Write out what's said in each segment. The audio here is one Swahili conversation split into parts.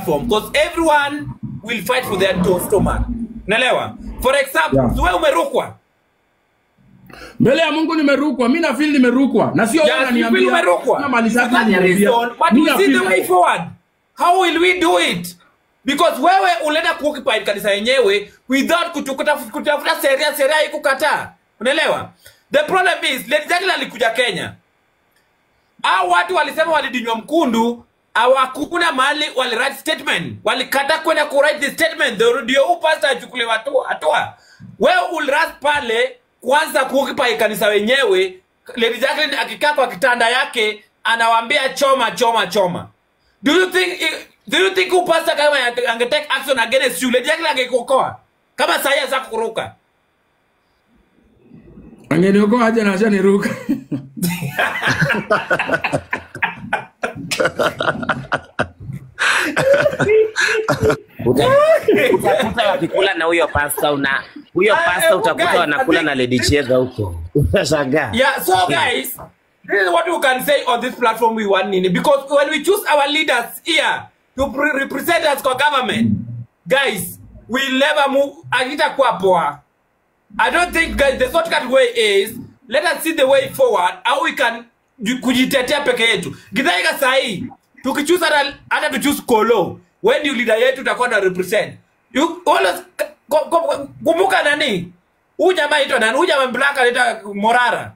platform because everyone will fight for their stomach. Naelewa? For example, wewe umerukwa. Mbele ya Mungu nimerukwa, mimi na feel nimerukwa. Na sio wewe unaniambia. Umerukwa. Na mali zako niambia. But we see the way forward. How will we do it? Because wewe ulienda kuoccupy kanisa yenyewe without kutafuta sheria ikukataa. Unaelewa? The problem is Lady Jacqueline alikuja Kenya. Hao watu walisema walidinywa mkundu, hawakuna mahali wali write statement. Walikata kwenda ku write the statement. Ndio pastor achukuliwe hatua. Wewe ulirust pale kwanza kuoccupy kanisa wenyewe. Lady Jacqueline akikaa kwa kitanda yake anawaambia choma choma choma. Do you think pastor kama ange take action against you, Lady Jacqueline angekuokoa? Kama saa za kuruka. Angeniokoa aje na ashaniruka. Utakuta wakikula na huyo pastor huyo pastor utakuta wanakula na Lady Cheza huko. Utashangaa. Yeah, so guys, this is what we can say on this platform we want nini, because when we choose our leaders here to represent us for government, guys, we never move akitakuwa poa. I don't think, guys, the shortcut way is let us see the way forward how we can kujitetea peke yetu. Githaiga sahi tukichoose hata to choose Kolo, when you leader yetu utakuwa na represent. You always kumbuka nani? Huyu jamaa aitwa nani? Huyu jamaa black anaitwa Morara.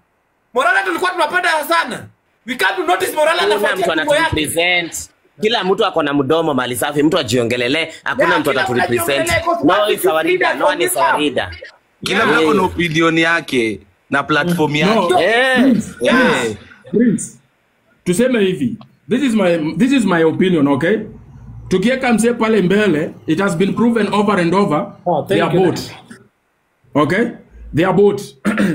Morara tulikuwa tunapenda sana. We can't notice Morara anafuatia tumbo yake. Represent. Kila mtu ako na mdomo mali safi, mtu ajiongelele, hakuna mtu ataturepresent. No is our leader, no one is our leader. Kila mtu ako na opinion yake na platform yake. No. Prince. Tuseme hivi. This is my opinion, okay? Tukiweka mzee pale mbele, it has been proven over and over. Oh, they are both. Okay? They are both.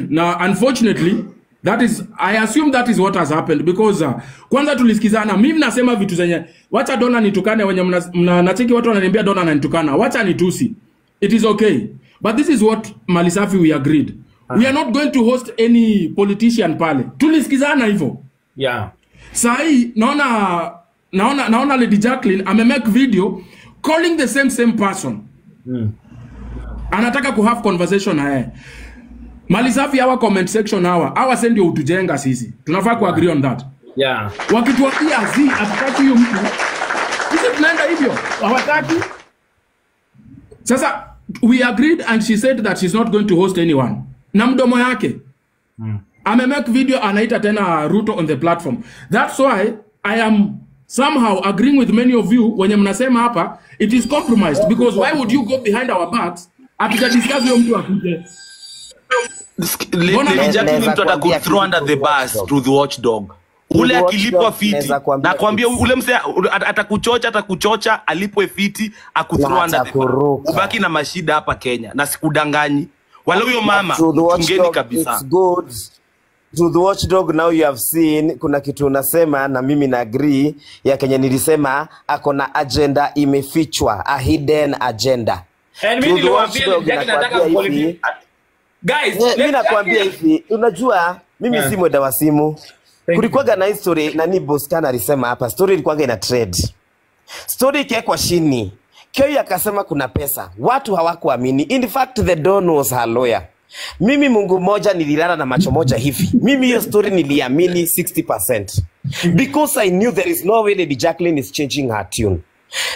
Now, unfortunately, that is, I assume that is what has happened because kwanza tulisikizana, mimi nasema vitu zenye wacha Dona nitukane, wenye mnacheki watu wananiambia Dona ananitukana, wacha nitusi. It is okay. But this is what Malisafi we agreed. We are not going to host any politician pale. Tulisikizana hivyo. Yeah. Sahi naona Lady Jacqueline ame make video calling the same person. Anataka ku have conversation na yeye. Malisafi hawa comment section hawa send ndio utujenga sisi. Tunafaa ku agree on that. Yeah. Wakituambia zi hatutaki huyo mtu. Sisi tunaenda hivyo. Hawataki. Sasa we agreed and she said that she's not going to host anyone. Na mdomo yake. Ame make video anaita tena Ruto on the platform. That's why I am somehow agreeing with many of you wenye mnasema hapa it is compromised, because why would you go behind our backs after discuss huyo mtu akuje? Lady Jacqueline mtu atakuthrow under the bus to the watchdog. Ule akilipwa fiti, nakwambia ule mse atakuchocha alipwe fiti akuthrow under the bus. Ubaki na mashida hapa Kenya na sikudanganyi. Wala huyo mama tungeni kabisa. It's good. To the watchdog, now you have seen kuna kitu unasema na mimi na agree ya Kenya nilisema ako na agenda imefichwa, a hidden agenda. And mimi niliwaambia Jacqueline nataka kupoliti. Guys, mimi nakwambia hivi, unajua mimi si mwenda wa simu. Kulikuwa na history nani Boscan alisema hapa, story ilikuwa ina trade. Story ikiwekwa chini. Keo akasema kuna pesa. Watu hawakuamini. In fact the Don was her lawyer. Mimi Mungu moja nililala na macho moja hivi. Mimi hiyo story niliamini 60%. Because I knew there is no way Lady Jacqueline is changing her tune.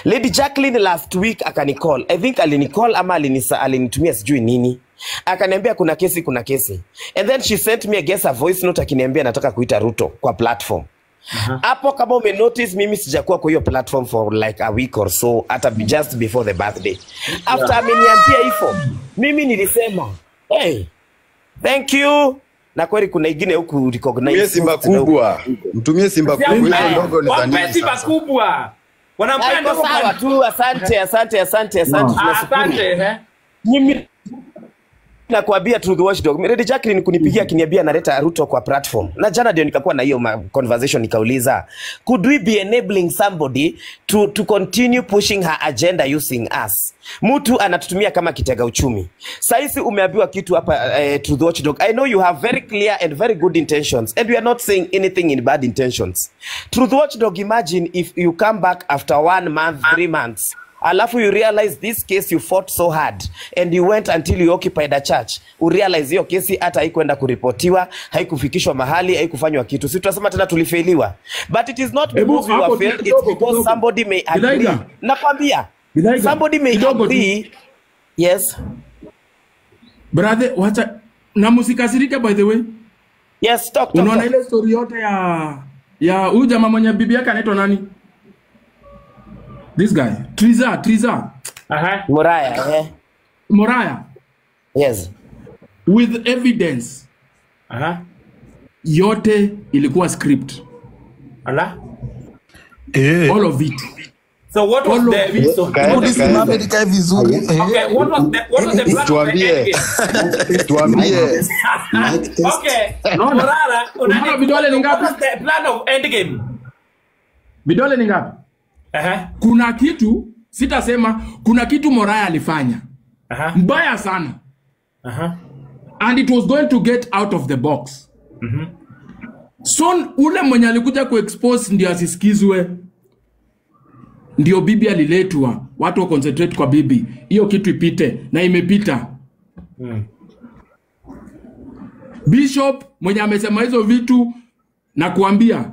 Lady Jacqueline last week akanicall. I think alinicall ama alinitumia sijui nini. Akaniambia kuna kesi, kuna kesi. And then she sent me, I guess, a voice note akiniambia nataka kuita Ruto kwa platform. Hapo kama ume notice mimi sijakuwa kwa hiyo platform for like a week or so, hata just before the birthday. After ameniambia hivyo, mimi nilisema, hey, thank you. Na kweli kuna ingine huku recognize. Mtumie simba kubwa. Mtumie simba kubwa, hizo ndogo ni za nini? Simba kubwa. Wanampenda sawa tu, asante asante asante asante. Asante eh. Mimi Nakwambia Truth Watchdog, Lady Jacqueline kunipigia akiniambia analeta Ruto kwa platform. Na jana ndio nikakuwa na hiyo conversation, nikauliza, could we be enabling somebody to continue pushing her agenda using us? Mtu anatutumia kama kitega uchumi. Saisi umeambiwa kitu hapa, Truth Watchdog. I know you have very clear and very good intentions, and we are not saying anything in bad intentions. Truth Watchdog, imagine if you come back after 1 month, 3 months, alafu you realize this case you fought so hard and you went until you occupied a church. You realize hiyo kesi hata haikuenda kuripotiwa, haikufikishwa mahali, haikufanywa kitu. Si tunasema tena tulifeiliwa. But it is not because we were failed, it's because somebody may agree. Nakwambia, somebody may agree. Yes. Brother, wacha na msikasirike by the way. Yes, talk. Unaona ile story yote ya huyu jamaa mwenye bibi yake anaitwa nani? This guy, Triza. Uh-huh. Moraya, eh? Moraya. Yes. With evidence. Uh-huh. Yote ilikuwa script. Ala? All of it. So what was the Okay, what was the plan? Tuambie. Tuambie. Okay. Morara, unaona vidole ni ngapi? What was the plan of endgame? Vidole ni ngapi? Kuna kitu sitasema, kuna kitu Moraya alifanya mbaya sana. And it was going to get out of the box. So ule mwenye alikuja kuexpose ndio asisikizwe, ndio bibi aliletwa, watu wa concentrate kwa bibi, hiyo kitu ipite, na imepita. Bishop mwenye amesema hizo vitu na kuambia,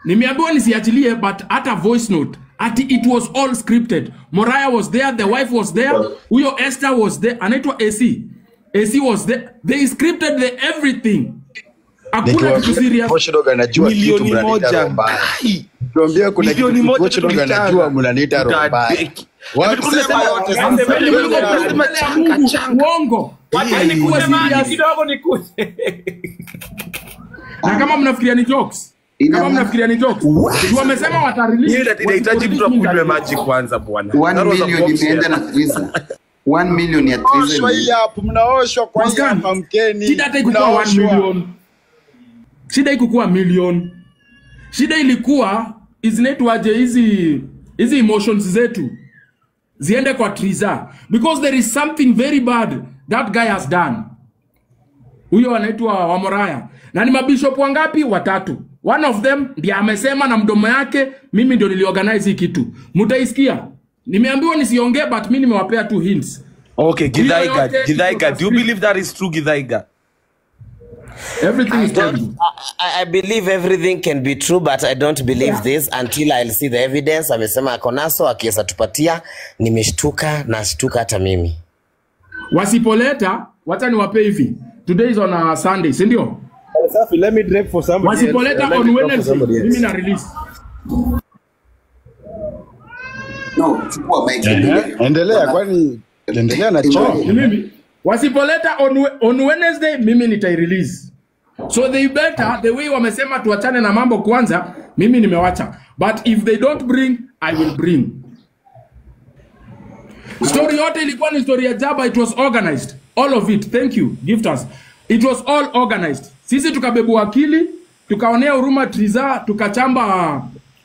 nimeambiwa nisiachilie, but hata voice note ati it was all scripted. Moraya was there, the wife was there, huyo Esther was there, anaitwa AC. AC was there. They scripted the everything. Hakuna kitu serious. Watchdog anajua kitu mnaniita roho mbaya. Tuambie kuna kitu Watchdog anajua mnaniita roho mbaya. Watu sema yote sasa. Uongo. Wacha nikuje maji kidogo nikuje. Na kama mnafikiria ni jokes. Kama mnafikiria ni jokes. Wamesema watarelease. Inahitaji mtu akunywe maji kwanza bwana. 1 million imeenda na Triza. 1 million ya Triza. Hii hapo mnaoshwa kwa hii hapa mkeni. Shida hata ikuwa 1 million. Shida ikuwa million. Shida ilikuwa izinaitwaje hizi emotions zetu ziende kwa Triza, because there is something very bad that guy has done. Huyo anaitwa Wamoraya. Na ni mabishop wangapi? Watatu. One of them ndiye amesema na mdomo yake, mimi ndio niliorganize hii kitu. Mtaisikia. Nimeambiwa nisiongee, but mimi nimewapea two hints. Okay, Githaiga, do you believe that is true, Githaiga? Everything is true. I believe everything can be true, but I don't believe this until I'll see the evidence. Amesema akonaso, akiweza tupatia, nimeshtuka na shtuka hata mimi. Wasipoleta, wacha niwape hivi. Today is on a Sunday, si ndio? Safi, let me drop for somebody. Wasipoleta on Wednesday, mimi na release. No, chukua mic. Endelea, kwani endelea na choo. Mimi wasipoleta on Wednesday, mimi nitai release. So they better, the way wamesema tuachane na mambo kwanza, mimi nimewacha. But if they don't bring, I will bring. Story yote ilikuwa ni story ya Jaba, it was organized. All of it. Thank you, gifters. It was all organized. Sisi tukabebu akili, tukaonea huruma Triza, tukachamba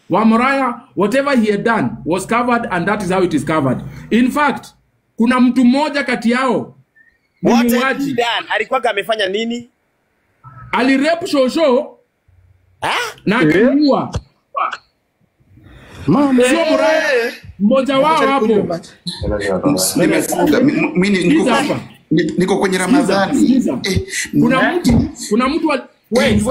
Wamoraya, whatever he had done was covered, and that is how it is covered. In fact, kuna mtu mmoja kati yao ni muuaji. Alikuwa amefanya nini? Alirep shosho na akamuua. Mama, sio Moraya, mmoja wao hapo. Nimefunga mimi niko kwenye Ramadhani. Kuna mtu Wait.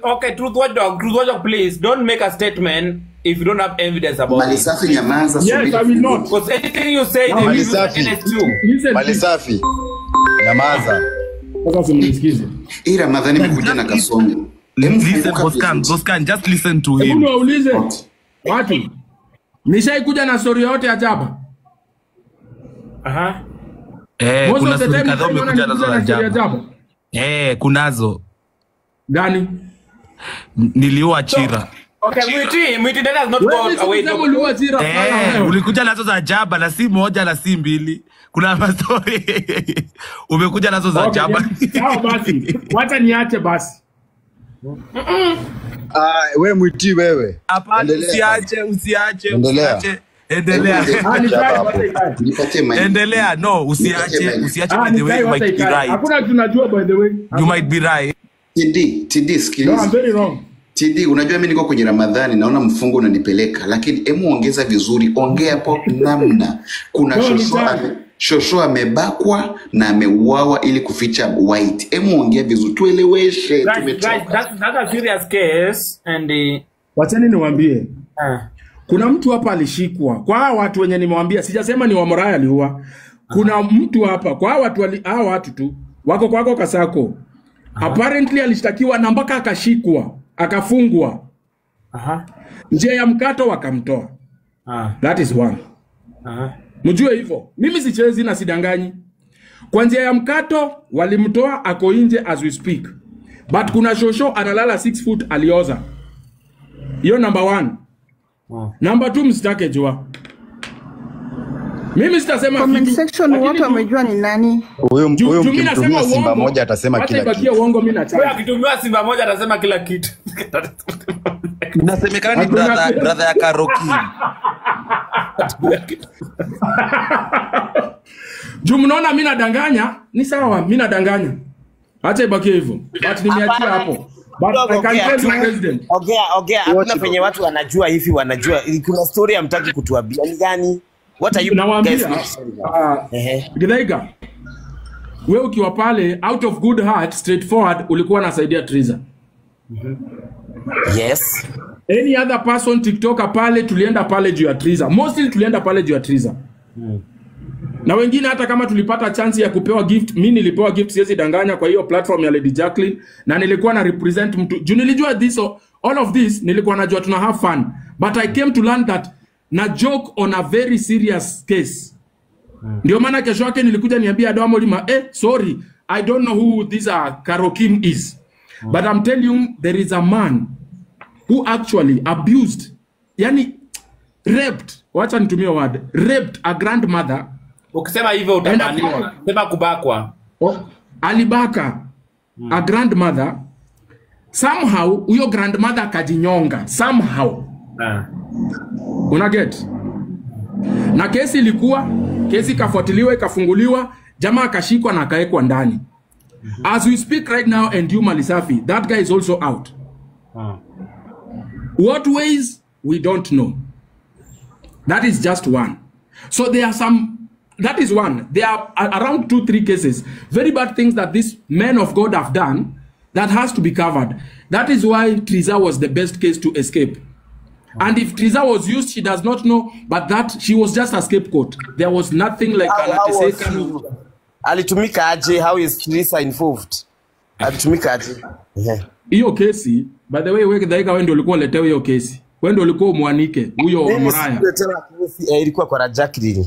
Okay, Truth Watchdog, please don't make a statement if you don't have evidence about it. Malisafi, nyamaza. Yes, I will not. Because anything you say, they will use against you. Malisafi, nyamaza. Sasa mnisikize. Hii Ramadhani imekuja na kasongo. Listen, Boscan, just listen to him. Hebu niwaulize watu. Nishaikuja na story yote ya Jaba. Aha. Kuna story kadhaa umekuja nazo za Jaba. Kunazo. Gani? Niliua Chira. Okay, Mwiti let us not go away. Ulikuja nazo za jaba na si moja na si mbili. Kuna mastori. Umekuja nazo za jaba. Sawa basi. Wacha niache basi. We Mwiti wewe. Hapana, usiache. Endelea. Endelea. No, usiache by the way, you might be right. Hakuna tunajua by the way. You might be right. TD sikiliza. No, I'm very wrong. TD, unajua mimi niko kwenye Ramadhani naona mfungo unanipeleka, lakini hemu ongeza vizuri, ongea hapo namna. Kuna shosho amebakwa na ameuawa ili kuficha white. Hemu ongea vizuri, tueleweshe, tumechoka. That's a serious case and wacheni niwaambie. Kuna mtu hapa alishikwa. Kwa hawa watu wenye nimewaambia, sijasema ni wa Moraya aliua. Kuna mtu hapa kwa hawa watu hawa watu tu wako kwako Kasako. Apparently alishtakiwa na mpaka akashikwa, akafungwa. Njia ya mkato wakamtoa. That is one. Mjue hivyo. Mimi sichezi na sidanganyi. Kwa njia ya mkato walimtoa, ako nje as we speak. But kuna shosho analala 6 foot alioza. Hiyo number 1. Number 2 msitake jua. Mimi sitasema comment section watu wamejua ni nani. Huyo mkimtumia simba moja atasema kila kitu. Uongo mimi nataka. Huyo akitumia simba moja atasema kila kitu. Inasemekana ni brother ya Karoki. Juu mnaona mimi nadanganya, ni sawa mimi nadanganya. Acha ibaki hivyo. But nimeachia hapo. But I can tell you president. Ongea hakuna penye watu wanajua hivi wanajua. Kuna story hamtaki kutuambia ni gani? What are you guys not? Githaiga, wewe ukiwa pale out of good heart straightforward ulikuwa unasaidia Triza. Yes. Any other person TikToker pale tulienda pale juu ya Triza. Mostly tulienda pale juu ya Triza. Na wengine hata kama tulipata chance ya kupewa gift, mimi nilipewa gift, siwezi danganya, kwa hiyo platform ya Lady Jacqueline, na nilikuwa na represent mtu. Juu nilijua this all of this, nilikuwa najua tuna have fun. But I came to learn that na joke on a very serious case. Ndio maana kesho yake nilikuja niambia Adamu Lima, sorry, I don't know who this Karokim is. But I'm telling you there is a man who actually abused, yani raped, wacha nitumie word, raped a grandmother. Ukisema hivyo utabaniwa. Sema kubakwa. Alibaka a grandmother. Somehow huyo grandmother akajinyonga somehow. Una get? Na kesi ilikuwa, kesi ikafuatiliwa, ikafunguliwa, jamaa akashikwa na akaekwa ndani. As we speak right now and you Malisafi, that guy is also out. What ways we don't know. That is just one. So there are some, that is one. There are around 2-3 cases, very bad things that these men of God have done that has to be covered. That is why Triza was the best case to escape. And if Triza was used, she does not know, but that she was just a scapegoat. There was nothing like Alitumika aje? How is Triza involved? Alitumika aje? Hiyo kesi, by the way, wewe Githaiga, wewe ndio ulikuwa uletewe hiyo kesi. Wewe ndio ulikuwa umwanike huyo Muraya. Ilikuwa kwa Jacqueline.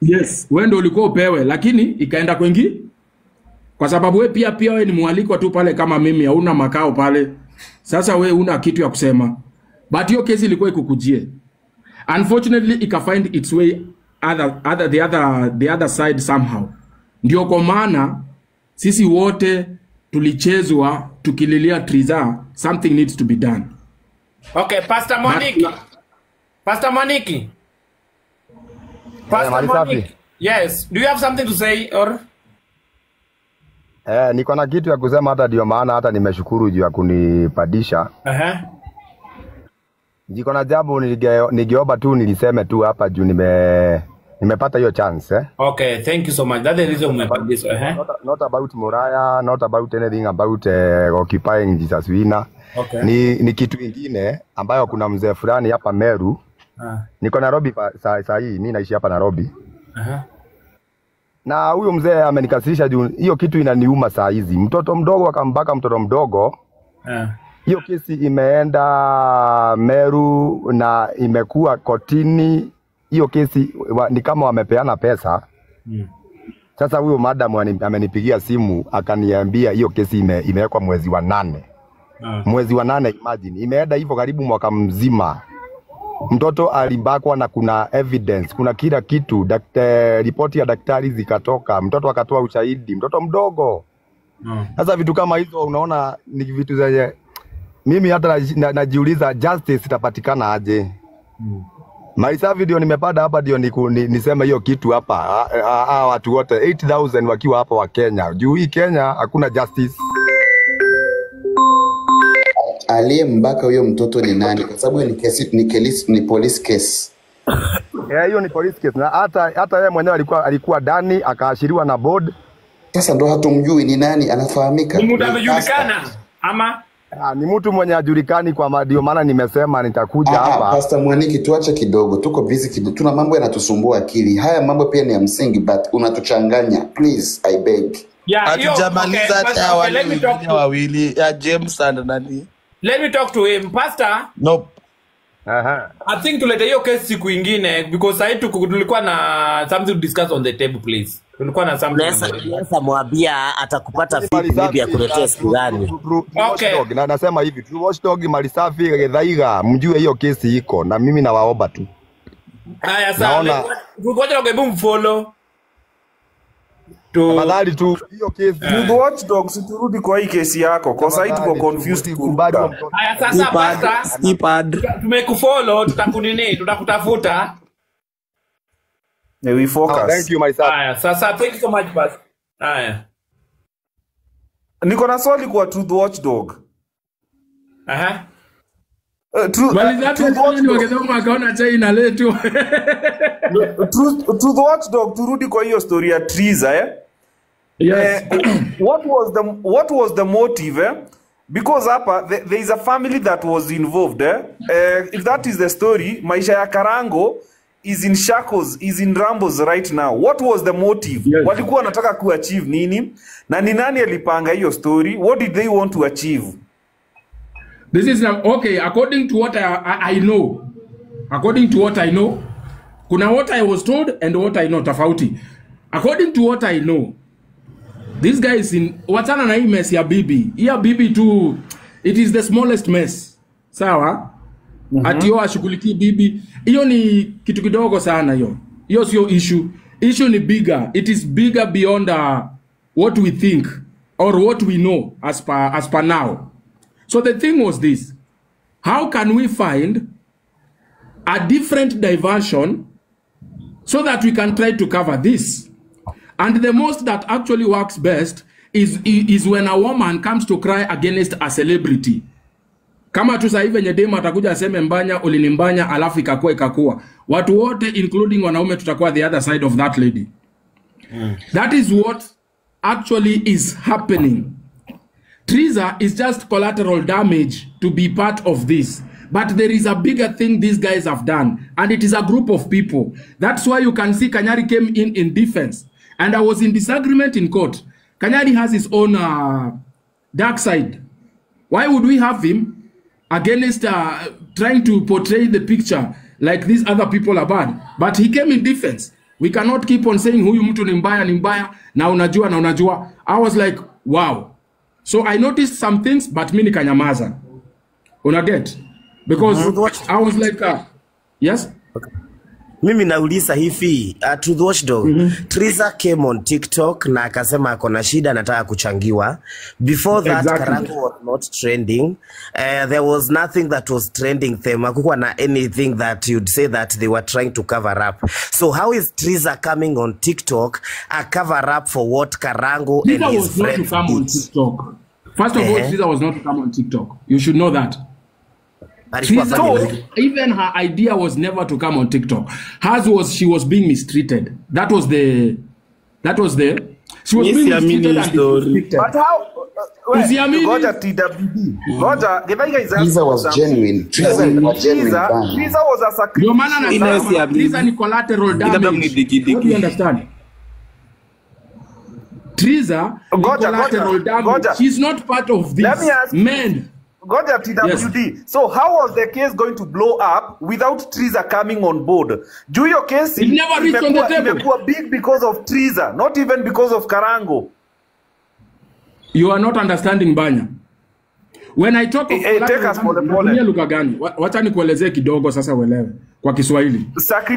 Yes, wewe ndio ulikuwa upewe, lakini ikaenda kwengi. Kwa sababu wewe pia wewe ni mwalikwa tu pale kama mimi, hauna makao pale. Sasa wewe huna kitu ya kusema. But hiyo kesi ilikuwa ikukujie. Unfortunately ika find its way the other side somehow. Ndio kwa maana sisi wote tulichezwa tukililia Triza, something needs to be done. Okay, Pastor Monique. Pastor Monique. Pastor Monique. Yes, do you have something to say or? Niko na kitu ya kusema, hata ndio maana hata nimeshukuru juu ya kunipadisha. Niko na jambo ningeomba tu niliseme tu hapa juu nimepata hiyo chance. Okay, thank you so much. That's the reason umepandisha. Not about Muraya, not about anything about occupying Jesus Winner. Okay. Ni kitu kingine ambayo kuna mzee fulani hapa Meru. Niko Nairobi saa hii, mimi naishi hapa Nairobi. Na huyo mzee amenikasirisha juu hiyo kitu inaniuma saa hizi. Mtoto mdogo akambaka mtoto mdogo. Hiyo kesi imeenda Meru na imekuwa kotini. Hiyo kesi ni kama wamepeana pesa. Sasa huyo madam amenipigia simu akaniambia hiyo kesi imewekwa mwezi wa 8. Mwezi wa 8, imagine. Imeenda hivyo karibu mwaka mzima. Mtoto alibakwa na kuna evidence, kuna kila kitu, ripoti ya daktari zikatoka, mtoto akatoa ushahidi, mtoto mdogo. Sasa vitu kama hizo unaona ni vitu zenye mimi hata najiuliza justice itapatikana aje? Malisafi ndio nimepanda hapa ndio niseme hiyo kitu hapa. Watu wote 8000 wakiwa hapa wa Kenya. Juu hii Kenya hakuna justice. Aliyembaka huyo mtoto ni nani? Kwa sababu ni kesi, ni police case. Hiyo ni police case na hata yeye mwenyewe alikuwa ndani akaashiriwa na board. Sasa ndo hatumjui ni nani, anafahamika. Ni mtu amejulikana ama ni mtu mwenye hajulikani, kwa ndio maana nimesema nitakuja hapa. Pastor Mwaniki, tuache kidogo, tuko busy kidogo. Tuna mambo yanatusumbua akili. Haya mambo pia ni ya msingi but unatuchanganya. Please, I beg. Hatujamaliza hata wale wengine wawili ya James and nani. Let me talk to him, Pastor. Nope. I think tulete hiyo kesi siku ingine because sasa tulikuwa na something to discuss on the table, please. Tulikuwa na something. Unaweza mwambia atakupata vipi maybe akuletee siku gani. Okay. Na nasema hivi, True Watchdog, Malisafi, Githaiga, mjue hiyo kesi iko na mimi nawaomba tu. Haya sawa. True Watchdog, hebu mfollow. Tafadhali tu hiyo kesi. True Watchdog, siturudi kwa hii kesi yako. Kwa sasa tuko confused. Haya sasa Pastor, tumekufollow, tutakunini, tutakutafuta. We focus. Thank you myself. Haya sasa, thank you so much Pastor. Haya. Niko na swali kwa Truth Watchdog. Aha. Truth Watchdog, turudi kwa hiyo story ya Triza, eh? Yes. What was the motive, eh? Because hapa there is a family that was involved, eh? If that is the story, maisha ya Karango is in shackles, is in rambles right now. What was the motive? Yes. Walikuwa wanataka kuachieve nini? Na ni nani alipanga hiyo story? What did they want to achieve? This is okay, according to what I know. According to what I know, kuna what I was told and what I know tofauti. According to what I know, this guy is in wachana na hii mess ya bibi. Hii ya bibi tu, it is the smallest mess. Sawa? Ati yo ashughulikie bibi. Hiyo ni kitu kidogo sana hiyo. Hiyo sio issue. Issue ni bigger. It is bigger beyond what we think or what we know as per now. So the thing was this. How can we find a different diversion so that we can try to cover this? And the most that actually works best is when a woman comes to cry against a celebrity. Kama tu sasa hivi venye demu atakuja aseme mbanya ulinimbanya alafu ikakua. Watu wote including wanaume tutakuwa the other side of that lady. That is what actually is happening. Triza is just collateral damage to be part of this. But there is a bigger thing these guys have done. And it is a group of people. That's why you can see Kanyari came in defense. And I was in disagreement in court. Kanyari has his own dark side. Why would we have him against trying to portray the picture like these other people are bad? But he came in defense. We cannot keep on saying huyu mtu ni mbaya, na unajua, na unajua. I was like, wow. So I noticed some things, but mimi nikanyamaza. Una get? Because I was like, yes? Okay. Mimi nauliza hivi, Truth Watchdog, Triza came on TikTok na akasema ako na shida anataka kuchangiwa. Before that, exactly. Karango was not trending. There was nothing that was trending them. Hakukuwa na anything that you'd say that they were trying to cover up. So how is Triza coming on TikTok a cover up for what Karango and Triza his was not to friends come on did? TikTok. First of all, Triza was not to come on TikTok. You should know that. Triza, even her idea was never to come on TikTok. Hers was she was being mistreated. That was the she was being mistreated and disrespected. But how? Goja TWD. Goja, Githaiga is Triza was genuine. Triza was genuine. Triza was a sacrifice. Triza ni collateral damage. What do you understand? Triza, collateral damage. She's not part of this. Let me ask men. Goja TWD. Yes. So how was the case going to blow up without Triza coming on board? Do your case it never reached on the table. Imekuwa big because of Triza, not even because of Karango. You are not understanding, Banya. When I talk of take us pole pole. Natumia lugha gani? Wacha nikuelezee kidogo sasa uelewe kwa Kiswahili.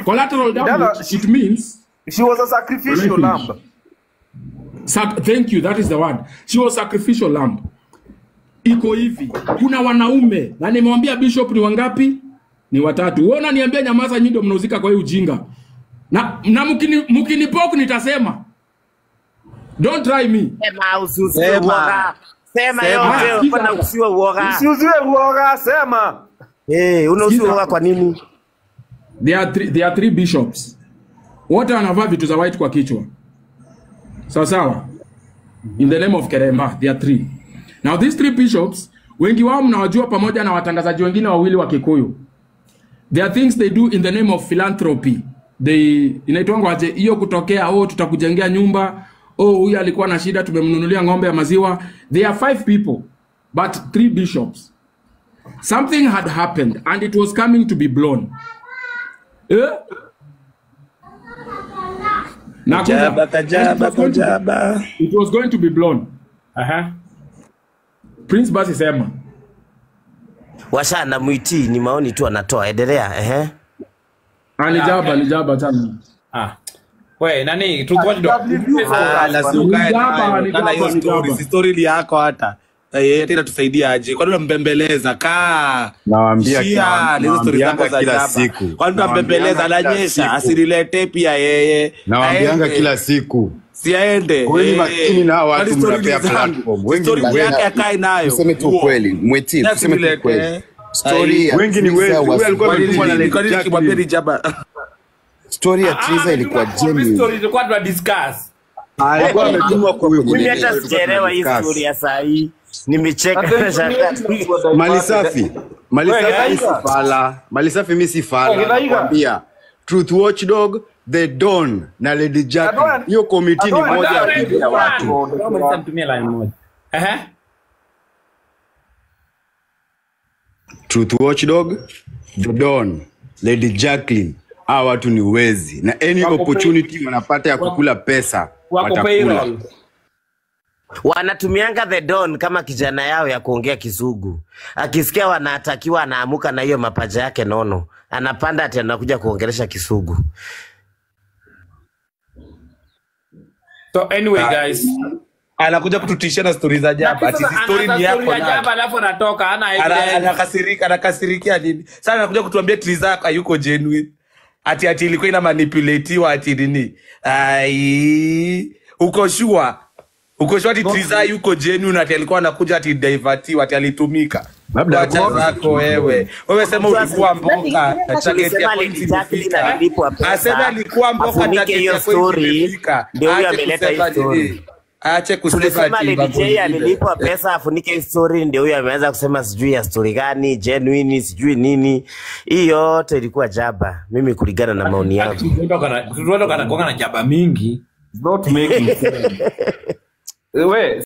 Collateral damage, it means she was a sacrificial lamb. Thank you, that is the word. She was sacrificial lamb. Iko hivi, kuna wanaume na nimemwambia bishop ni wangapi? Ni watatu. Wewe unaniambia nyamaza, nyinyi ndio mnauzika kwa hiyo ujinga. Na mkinipoke nitasema. Don't try me. Sema usiuziwe uoga. Sema yote, mbona usiwe uoga? Usiuziwe uoga, sema. Unauziwa uoga kwa nini? There are three bishops. Wote wanavaa vitu za white kwa kichwa. Sawa sawa. In the name of Kerema, there are three. Now these three bishops, wengi wao mnawajua pamoja na watangazaji wengine wawili wa Kikuyu. There are things they do in the name of philanthropy. They inaitwangwa aje hiyo kutokea, oh tutakujengea nyumba, oh huyu alikuwa na shida tumemnunulia ng'ombe ya maziwa. There are 5 people but 3 bishops. Something had happened and it was coming to be blown. Kajaba. It was going to be blown. Prince basi sema. Washa na mwiti ni maoni tu anatoa. Endelea. Alijaba tena. We nani tukwado. Na hiyo story, si story yako hata. Tena tusaidia aje? Kwani unambembeleza kaa? Nawaambia kila siku. Kwani unambembeleza ananyesha, asililete pia yeye. Nawaambianga kila siku. Siaende. Kwani makini na watu mnapea platform. Wengi story yake akae nayo. Tuseme tu kweli, Mwiti, tuseme tu kweli. Story ya wengi ni wewe. Huyu alikuwa ametumwa na Lady Jaba. Story ya Triza ilikuwa genuine. Story ilikuwa tuna discuss. Alikuwa ametumwa kwa huyo. Mimi hata sijaelewa hii story ya saa hii. Nimecheka. Mali safi. Mali safi si fala. Mali safi mimi si fala. Nakwambia. Truth Watchdog, The Don na Lady Jackie. Hiyo committee ni moja ya watu. Kama nitamtumia line moja. Truth Watchdog, The Don, Lady Jacqueline. Hawa watu ni wezi. Na any opportunity wanapata ya kukula pesa, watakula. Wanatumianga The Don kama kijana yao ya kuongea Kizungu. Akisikia wanatakiwa anaamuka na hiyo mapaja yake nono. Anapanda ati anakuja kuongelesha Kisugu. So anyway guys, anakuja kututishia na stories za jaba. Ati story ni yako na jaba alafu anatoka hana evidence. Anakasirika, anakasirikia nini? Sasa anakuja kutuambia Triza hayuko genuine. Ati ilikuwa ina manipulatiwa ati nini? Ai, uko sure? Uko sure ati Triza yuko genuine ati alikuwa anakuja ati divertiwa ati alitumika. Labda zako wewe. Wewe sema ulikuwa mboka, target ya point imefika. Asema alikuwa mboka target ya point imefika. Ndio huyo ameleta hii story. Aache kusema ati Lady J alilipwa pesa afunike story, ndio huyo ameanza kusema sijui ya story gani, genuine sijui nini. Hii yote ilikuwa jaba. Mimi kulingana na maoni yangu. Tunaona kana na jaba mingi. Not making sense. We